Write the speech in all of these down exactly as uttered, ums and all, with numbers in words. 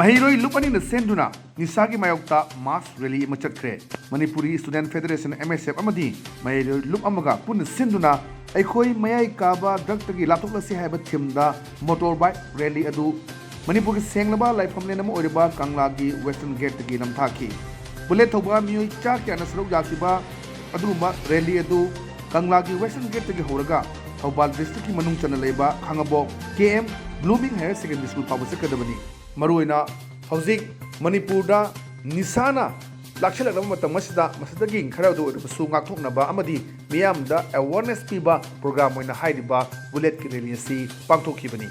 ꯃꯍꯩꯔꯣꯏ ꯂꯨꯞ ꯑꯅꯤꯅ ꯁꯦꯝꯗꯨꯅ ꯅꯤꯁꯥꯒꯤ ꯃꯥꯌꯣꯛꯇ mass rally ꯑꯃ ꯆꯠꯈ꯭ꯔꯦ꯫ Manipuri Student Federation, M S F, ꯑꯃꯗꯤ ꯃꯍꯩꯔꯣꯏ ꯂꯨꯞ ꯑꯃꯒ ꯄꯨꯟꯅ ꯁꯤꯟꯗꯨꯅ ꯑꯩꯈꯣꯏ ꯃꯌꯥꯏ ꯀꯥꯕ drugꯇꯒꯤ ꯂꯥꯞꯊꯣꯛꯂꯁꯤ ꯍꯥꯏꯕ themeꯗ motorbike rally ꯑꯗꯨ ꯃꯅꯤꯄꯨꯔꯒꯤ ꯁꯦꯡꯂꯕ ꯂꯥꯏꯐꯝꯂꯦꯟ ꯑꯃ ꯑꯣꯏꯔꯤꯕ ꯀꯪꯂꯥꯒꯤ Western Gateꯇꯒꯤ ꯅꯝꯊꯥꯈꯤ꯫ Bullet ꯊꯧꯕ ꯃꯤꯑꯣꯏ ꯆꯥ ꯀꯌꯥꯅ ꯁꯔꯨꯛ ꯌꯥꯈꯤꯕ ꯑꯗꯨꯒꯨꯝꯕ rally ꯑꯗꯨ ꯀꯪꯂꯥꯒꯤ Western Gateꯇꯒꯤ ꯍꯧꯔꯒ ꯊꯧꯕꯥꯜ districtꯀꯤ ꯃꯅꯨꯡ ꯆꯟꯅ ꯂꯩꯕ ꯈꯥꯉꯕꯣꯛ K M Blooming Higher Secondary School ꯐꯥꯎꯕ ꯆꯠꯀꯗꯕꯅꯤ꯫ ꯃꯔꯨꯑꯣꯏꯅ ꯍꯧꯖꯤꯛ ꯃꯅꯤꯄꯨꯔꯗ ꯅꯤꯁꯥꯅ ꯂꯥꯛꯁꯤꯜꯂꯛꯂꯕ ꯃꯇꯝ ꯑꯁꯤꯗ ꯃꯁꯤꯗꯒꯤ ꯈꯔꯗ ꯑꯣꯏꯔꯕꯁꯨ ꯉꯥꯛꯊꯣꯛꯅꯕ ꯑꯃꯗꯤ ꯃꯤꯌꯥꯝꯗ awareness ꯄꯤꯕ program ꯑꯣꯏꯅ ꯍꯥꯏꯔꯤꯕ Bulletꯀꯤ rally ꯑꯁꯤ ꯄꯥꯡꯊꯣꯛꯈꯤꯕꯅꯤ꯫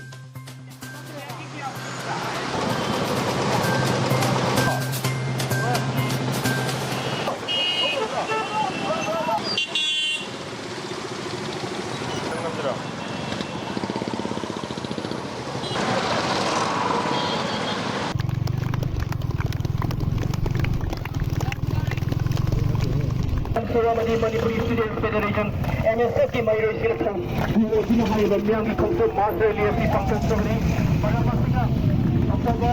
ꯁꯣꯔꯣ ꯑꯃꯗꯤ Manipuri Student Federation, M S F ꯀꯤ ꯃꯍꯩꯔꯣꯏꯁꯤꯡꯅ ꯊꯧ-, ꯍꯥꯏꯔꯤꯕ ꯃꯤꯌꯥꯝꯒꯤ ꯈꯣꯡꯆꯠ mass rally ꯑꯁꯤ ꯄꯥꯡꯊꯣꯛꯆꯕꯅꯤ꯫ ꯃꯔꯝ ꯑꯁꯤꯅ ꯑꯐꯕ